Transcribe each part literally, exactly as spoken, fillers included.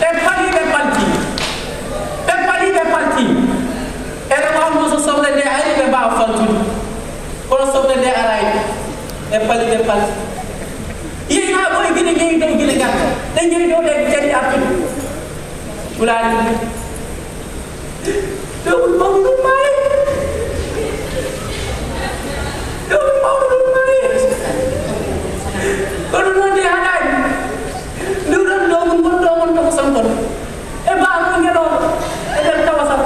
Ɓe palii, ɓe paltii. Ɓe palii, ɓe paltii. Ene waawno so soble nde ari, ɓe mbaawa faltude. Kono soble nde araani. Ɓe palii, ɓe paltii. Yehi haa ɓooyi, gila yehi dow, gila ngarta. Ɗe njehi dow, ɗe kadi artude. Wulaani. Ɗum mawɗum maari. Ɗum mawɗum maari. Kono noon de haɗaani. Ndu ɗon ɗo mun, ɗo mun, ɗo mun, ɗo ko son kono. E baa mun ngeɗo. E nder tawa sam.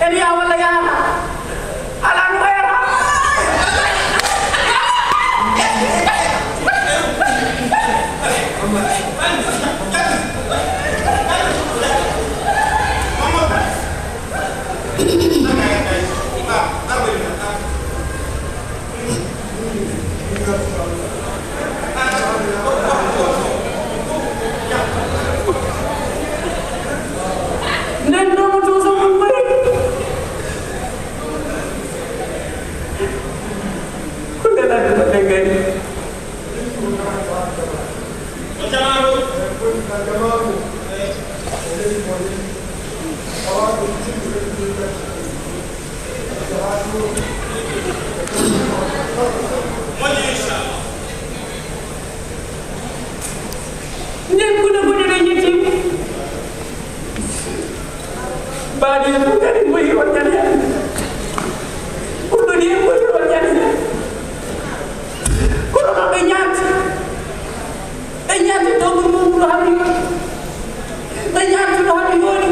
En yaa walla yaara. Alaa no wayata. Nden nomo to so mun bari. Ko ngalaa ɗum ɓe ngari. Nden kuɗe goɗɗe ɗe yetti. Mbaadi en fof kadi mboyi on ñande. Ɓurɗo ni en mboyi on ñande. Kono noon ɓe ñaati. Ɓe ñaati dow ɗum ɗum ɗo hami. Ɓe ñaati ɗo hami yooni.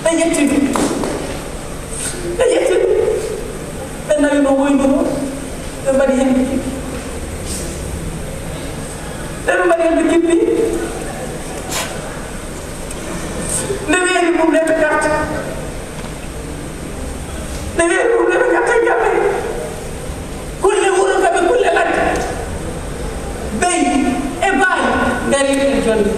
Ɓe ƴetti ɗum. Ɓe ƴetti ɗum. Ɓe nawi no woyndu ngo. Ɓe mbaɗi heen ɓe kippi. Ɓe mbaɗi heen ɓe kippi. Nde weeri mum nde ɓe garta. Nde weeri mum nde ɓe garta e galle. Kulle wuro kaɓe kulle ladde. Beyi e baayi ngari e jonde.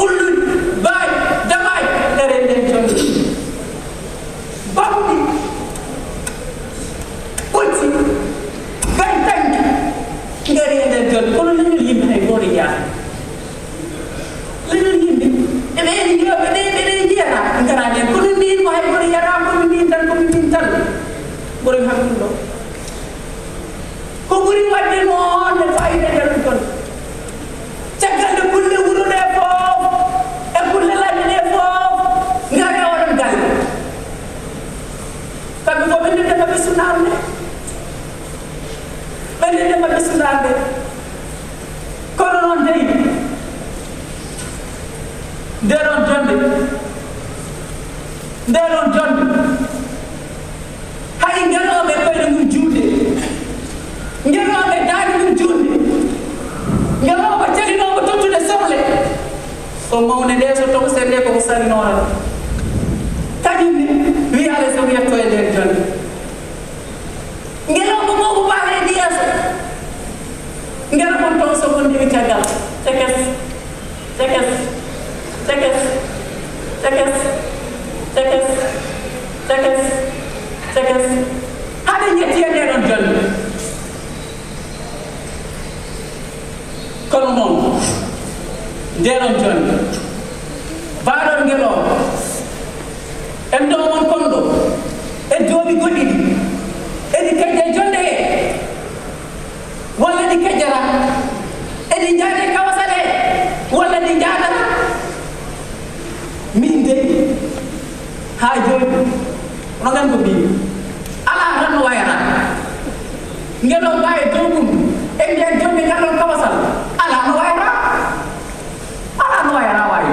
Ulluɗi, baayi, damaaji ngari e nder jonde. Bamɗi, ɓocci, gañtanki ngari e nder jonde. Kono leñol yimɓe hay gooto yaha. Leñol yimɓe, eɓe ene njiya, ɓe, ɓe, ɓe ene njiyata, ngaraani heen. Kono min mo hay gooto yiyata, kono min tan, kono min tan. Mboɗo hakkillo. Ko ɓuri waɗde noon e fayida e nder ɗum ɗon. Caggal nde kulle wuro ɗe fof, e kulle ladde ɗe fof, ngare oɗon galle. Kamɓe fof ɓe ndende kamɓe sunnaare nde. Ɓe ndende kamɓe sunnaare nde. Kono noon dey, nder on jonde, nder on jonde, hay ngelooba e koyɗe mum juutde, ngelooba e daande mum juutde, ngelooba calinooba tottude soble, so mawne nde, so tokosel nde, koko salinoora. Kañum ne, wiya alaa so yetto e nder jonde. Ngelooba mawba baale e yeeso. Ngel on toon so wonde wi caggal. Cekes, cekes, cekes, cekes, cekes, cekes, cekes. Haɗa ƴetti e nden on jonde. Kono noon, nden on jonde, baaɗon ngel o, en ɗo on kon ɗo, e doomi goɗɗi ɗi, eɗi kejja e jonde he, walla ɗi kejjata, eɗi njaade e kawasal he, walla ɗi njaadata. Min de, haa jooni, onon nganndi ko mbiimi. Alaa tan no wayata. Ngel o baawi dow mum, e nder jonde ngal ɗon kawasal. Alaa no wayata. Alaa no wayata, waawi.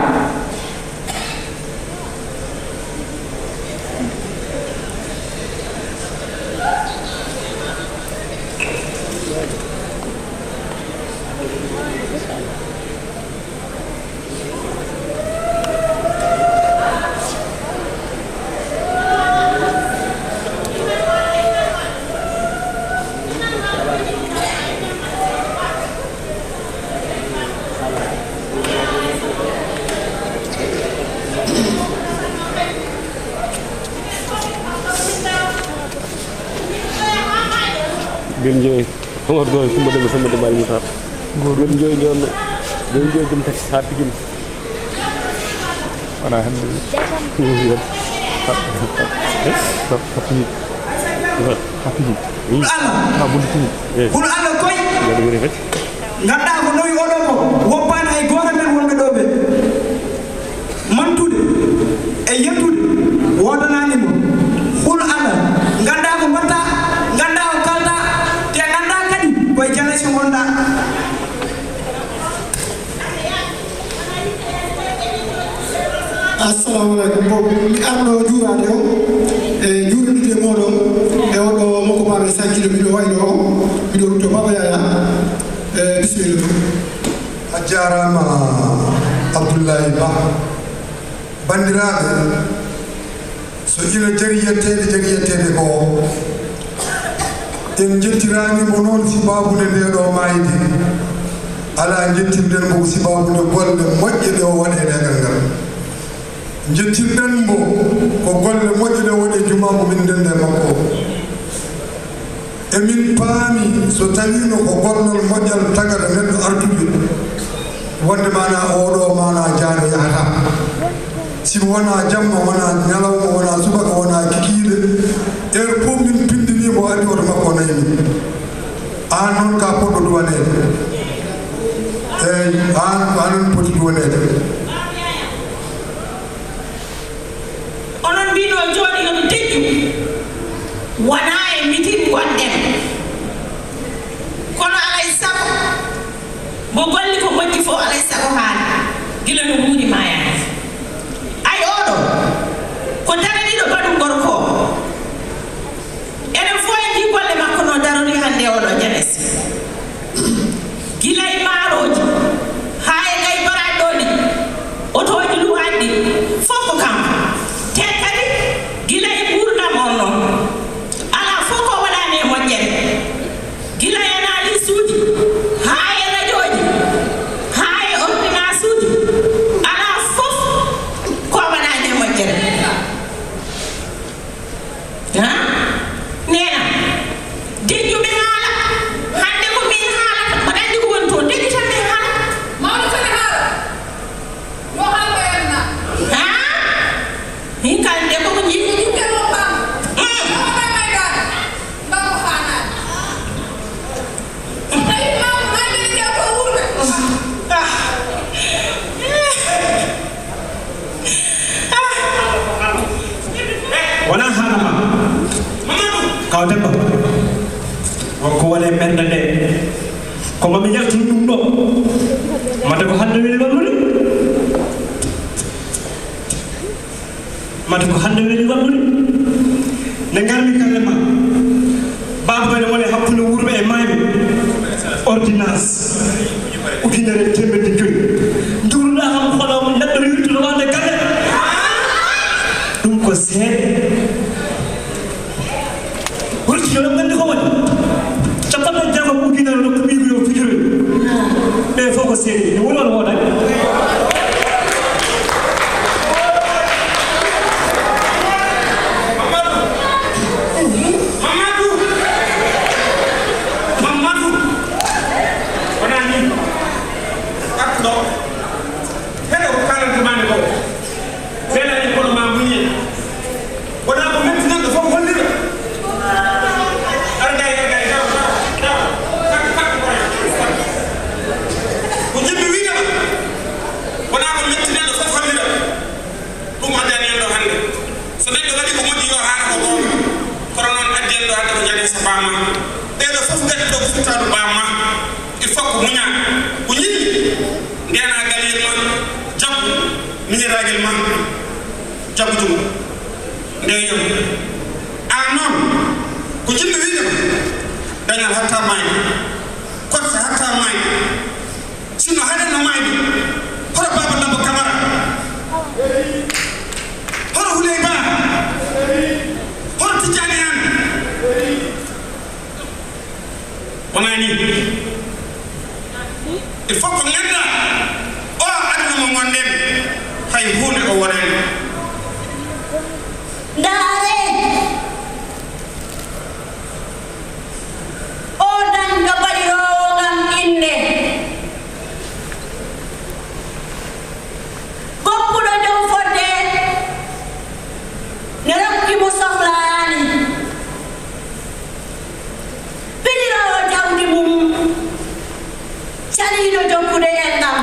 Joni joyi Omar Goy Kumba Demba Samba Demba Ali Moussa. Joni joyi jono. Joni joyi jom taxi ha Pikine. Wona hande. Happy. Happy. Happy. Ha buntu. Kono Allah koy. Ganduɗa ko nowi oɗo ko woppani hay goto men wonɓe ɗo ɓe. Mantude e yettude wodanani mo. Hul Allah, ganda ko mbatta, ganda ko kalda, te ganda kadi koye jalasi gonda. Assalamu aleykum. Bon, mi arno juurade on e juurdude moɗon e oɗo mokko maɓe sankiɗo miɗo wayno on, miɗo rutto Baba Yaya. E bisimilla. A jaaraama, Abdullahi Ba. Banndiraaɓe, so ina jari yetteede, jari yetteede ko, en njettiraani mo noon sibaabu nde ndee ɗoo maayde. Alaa, njettirɗen mo ko sibaabu nde golle moƴƴe ɗe o waɗi e leegal ngal. Njettirɗen mo ko golle moƴƴe ɗe o waɗi e jumaa mo min ndenndi e makko o. Emin paami, so tawiino ko gollal moƴƴal tagata neɗɗo artude, wonde maanaa oɗo maanaa jaano yahata. Sibu wonaa jamma, wonaa ñalawma, wonaa subaka, wonaa kikiiɗe. Heure fof min pindinii mo, addi oto makko o nayi min. Aan noon ka poɗɗo duwaneede. Eey, aan, aan noon poti duwaneede. Onon mbino jooɗi yomi teƴƴu, wonaa e mitin ngonɗen. Kono alay sago, mo golli ko moƴƴi fof alay sago haali, gila no wuuri maayaani. Ay oɗo, ko daraniiɗo baɗum gorko o. Enen fof en njii golle makko no darori hannde oɗo jeunesse. Gila e maarooji, haa e gay baraɗɗooɗi, otooji luwaaɗi ɗi, fof ko kanko. Te kadi, gila e nguurndam on noon, alaa fof ko waɗaani e moƴƴere. Gila e analyse uji, haa e rajooji, haa e ordonnance uji, alaa fof ko waɗaani e moƴƴere. Ha? Neena, deƴƴu min haala. Hannde ko min haalata. Mbaɗa anndi ko woni toon. Deƴƴu tan min haala. Mawɗo foti haala. Yo haala ko yanna. Ha? Min kala nde ko ko jiɗi. Ko jiɗde mo faam. Mm. Yo haala may daan. Mbaɗa ko haanaani. So tawii ma ko maa mbeɗa jaw ko wuurɓe. Ah. Wona haala ma. Kaw Demba. Won ko woni e ɓernde nde. Ko mami yaltunu ɗum ɗo. Mate ko hannde weli wallude. Mate ko hannde weli wallude. Nde ngarmi galle ma. Baaba ene woni hakkunde wuurɓe e maayɓe. Ordonnance. Ujunere e teemedde joyi. Njuurɗaa kam hono neɗɗo yurtuɗo wonde galle. Ɗum ko seeɗa. Rutti yo ɗum nganndi ko woni. Capanɗe jeegom ujunere nokku ɓiygu yo fijiro. Ɓe fof ko seeɗi. Ɗum woni won woodaani. Mamadou! Mamadou! Mamadou! Wonaa nii. Artu ɗo. Heɗo ko kaalanta maa nde ko. Beelaaɗi kono ma muñe. Wonaa ko metti neɗɗo fof hollira. Argay, argay, daw, daw, daw. Fat, fat, fat. Ko jiɗmi wiide ma. Wonaa ko metti neɗɗo fof hollira. Ɗum addani en ɗo hannde. So neɗɗo waɗi ko moƴƴi yo haala ko goonga. Kono noon addi en ɗo hannde ko jagee so bamma. Ɓeeɗo fof ngati ɗo ko futtaandu bamma. Il faut ko muñaa. Ko ñiɗmi. Ndeenaa galleeri ma. Jaggu. Miñiraagel ma. Jaggu jungo. Ndeeƴo. Aan noon. Ko jiɗmi wiide ma. Dañal hatta maayde. Koɗsa hatta maayde. Sinno haɗen no maayde, hoto Baaba Labbo Kamara? Hoto Huley Ba? Hoto Tijjaani Aan? Wonaa nii. Il faut ko nganndaa o aduna mo ngonɗen, hay huunde o wonani. Ndaaree! Ɗiiɗo jokkude enɗam.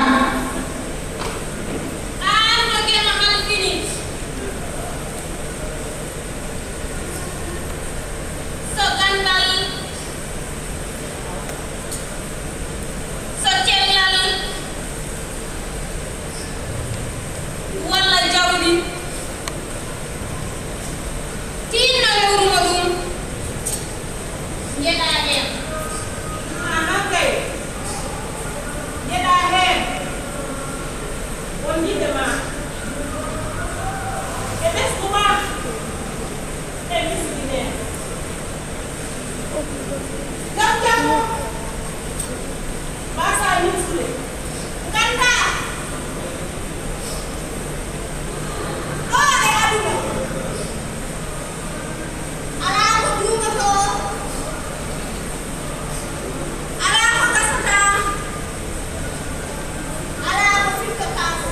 Aan ko geɗo halfini. So ganndal, so cellal, walla jawdi, tinno rewruno ɗum, njeɗaa heen. Ahan kay, njeɗaa heen. Won yiɗde ma e ɓesngu ma e miskineeɓe. Ngam janngo mbaasaa nimsude, nganndaa ɗo e aduna alaa ko duumatoo, alaa ko gasataa, alaa ko fittataa ko.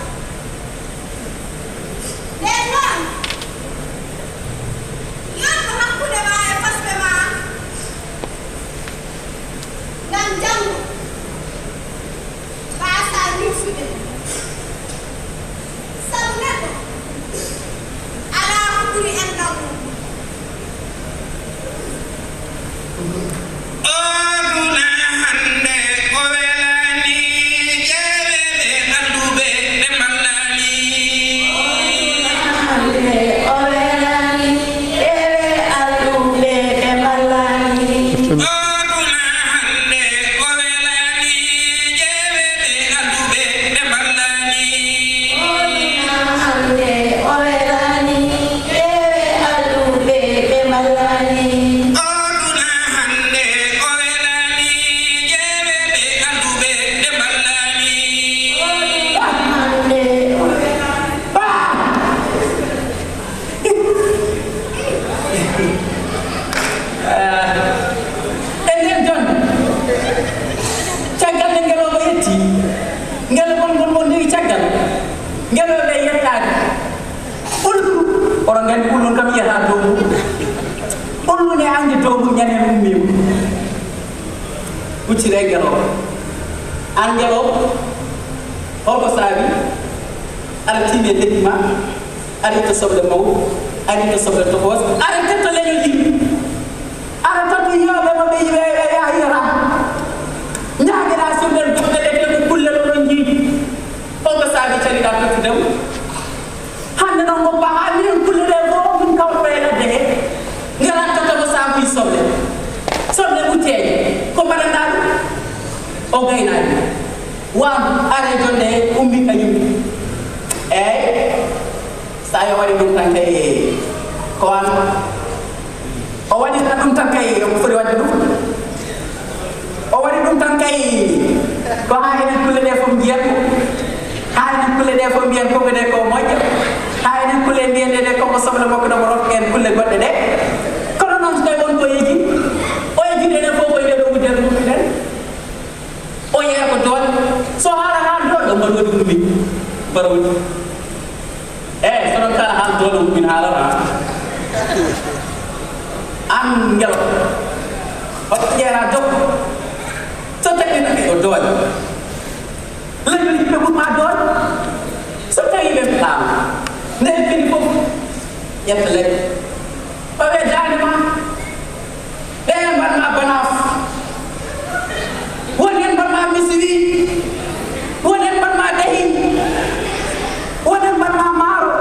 Ndeen noon, yonta hakkunde ma e fasɓe ma, ngam janngo mbaasaa nimsude. Sabu neɗɗo alaa ko ɓuri enɗam mum. Aduna hannde o welaani, ƴeewee ɓe alɗuɓe ɓe mballaani. Hannde o welaani, ƴeewee alɗuɓe ɓe mballaani. Aduna hannde o welaani, ƴeewee ɓe alɗuɓe ɓe mballaani. Aduna hannde o welaani, ƴeewee alɗuɓe ɓe mballaani. Aduna hannde o welaani, ƴeewee ɓe alɗuɓe ɓe mballaani. Aduna hannde o welaani. E nder jonde, caggal nde ngelooba yetti, ngelooba ngol mo ndewi caggal, ngelooba e yettaade. Ullu, oɗon nganndi ullun kam yiyata dow mum. Ullu ne anndi dow mum, ñande mum mbiw. Huccire e ngelooba. Aan ngelooba, holko saabi aɗa tiimi e leɗɗi ma, aɗa itta soble mawɗe, aɗa itta soble tokoose, aɗa tetta leñol yimɓe, aɗa tetta yiyooɓe ma ɓe yiwe ɓe yaha yiyata. Ñaagiɗa sirɗen golle ɗe, te ko kulle ɗo ɗon njiidi. Holko saabi caliɗa tottudemo? Hannde noon ngoppa haa minen kulle ɗe fof min kawta e ladde he. Ngara tottamo saakuji soble. Soble ɓutteeje. Ko mbaɗanɗa ɗum? O gaynaaki. Waam, are jonde ummi kañum. Eey. So tawi o waɗi ɗum tan kay, ko an. O waɗirta ɗum tan kay, omo foti waɗde ɗum. O waɗi ɗum tan kay, ko haa enen kulle ɗe fof mbiyen, haa enen kulle ɗe fof mbiyen ko ɗe ko moƴƴa, haa enen kulle mbiyen ɗe ɗe ko ko soble makko ɗo mo rokka en kulle goɗɗe ɗe. Kono noon so tawi won ko yeji, o yeji enen fof ko ɗe ɗo wujjata ɗum ɗen. O yeeya ko doole. So haala haa doole, o mbaɗa waɗi ɗum min. Mbaɗa waɗi. Eey, so ɗon kala haa doole, min haalata. Aan ngelo. Waɗi jeera dok. So tawi ɗum ko doole. Leñol yimɓe ɓurma doole. So tawi ɓe mbaɗaama. Nden kadi fof. Ƴetta leɗɗe. Ɓawe daande ma. Ɓe mbaɗma banaaf. Won heen mbaɗma misiwi. Won heen mbaɗma dahi. Won heen mbaɗma maaro.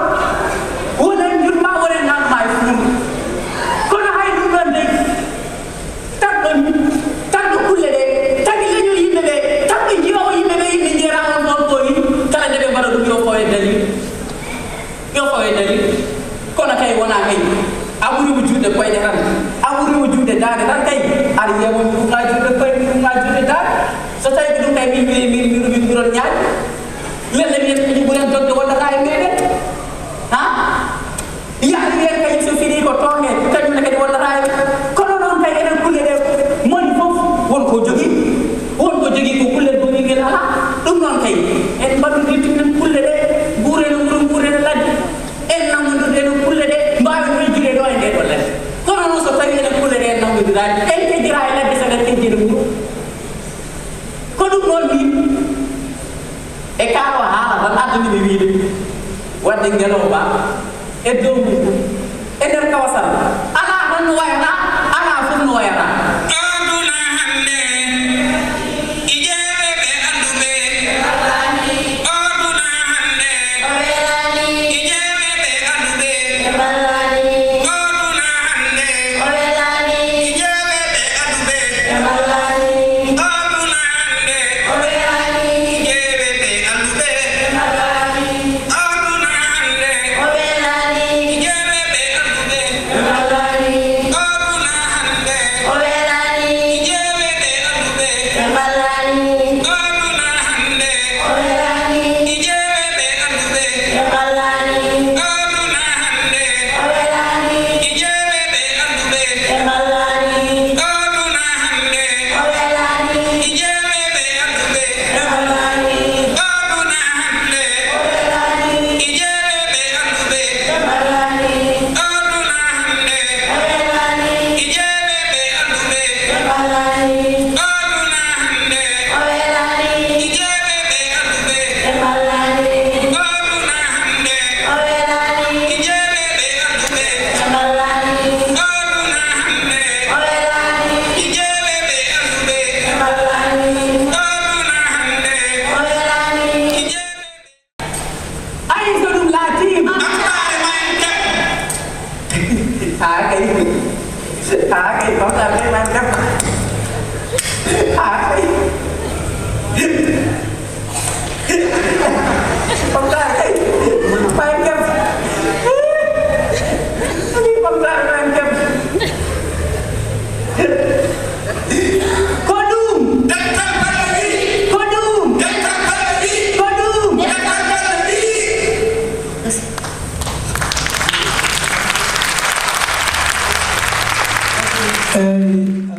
Won heen njurma, won heen nanma e fuur. Kono hay ɗum ɗon dey. Tagɗo ni, tagɗo kulle ɗe, tagi leñol yimɓe ɓe, tagɗo jiyowo yimɓe ɓe, yimɓe njeera on ɗon koori. Kala nde ɓe mbaɗa ɗum yo fawe dalil. Yo fawe dalil. Kono kay wona kay a ɓuri mo juuɗe koyɗe tan, a ɓuri mo juuɗe daande tan kay. Aɗa yiya mo ɗum na juuɗe koyɗe, ɗum na juuɗe daande. So tawi ko ɗum kay min, min, min, min, min ɓuron ñaade. Lelle minen ko ɓuren dogde wonɗata e meɗen. Ha? Yaha wiyen kay so fini ko toonge, kañum ne kadi wonɗata e. Kono noon kay enen kulle ɗe moni fof won ko jogii. Won ko jogii ko kulle goni ngel alaa. Ɗum noon kay en mbaɗondirtu minen kulle ɗe, nguurene wuuro, nguurene ladde. En nanngondiri ɗe no kulle ɗe mbaawen wejjude ɗo e nde ɗo ladde. Kono noon so tawi enen kulle ɗe en nanngondiraani, en kejjira e ladde saɗa kejjiri wuro. Ko ɗum noon min E kaa o haala tan addani mi wiide, wadde ngelooba e dow mum, e nder kawsara, alaa tan no wayata, alaa fof no wayata. Aduna hannde, i ƴeewe ɓe annduɓe. Aduna hannde, i ƴeewe ɓe annduɓe. Aduna hannde, i ƴeewe ɓe annduɓe. Aduna hannde, i ƴeewe ɓe annduɓe. Aduna hannde, i ƴeewe ɓe annduɓe. Aduna hannde, i ƴeewe ɓe annduɓe. Aduna hannde, i ƴeewe ɓe annduɓe. Aduna hannde, i ƴeewe ɓe annduɓe. Aduna hannde, i ƴeewe ɓe annduɓe. Aduna hannde, i ƴeewe ɓe annduɓe. Aduna hannde, i ƴeewe ɓe annduɓe. Aduna hannde, i ƴeewe ɓe annduɓe. Aduna hannde, i ƴeewe ɓe annduɓe. Aduna hannde, i ƴeewe ɓe annduɓe. Aduna hannde, i ƴeewe ɓe. Ayi, so ɗum laatii. Ɓamtaare ma en keɓ. Haa kay. Haa kay, ɓamtaare ma en keɓ. Haa kay. Ɓamtaare kay. Ma en keɓ. Ɓamtaare ma en keɓ. Ko ɗum. Dental Balla wi. Ko ɗum. Dental Balla wi. Ko ɗum. Dental Balla wi. Eey.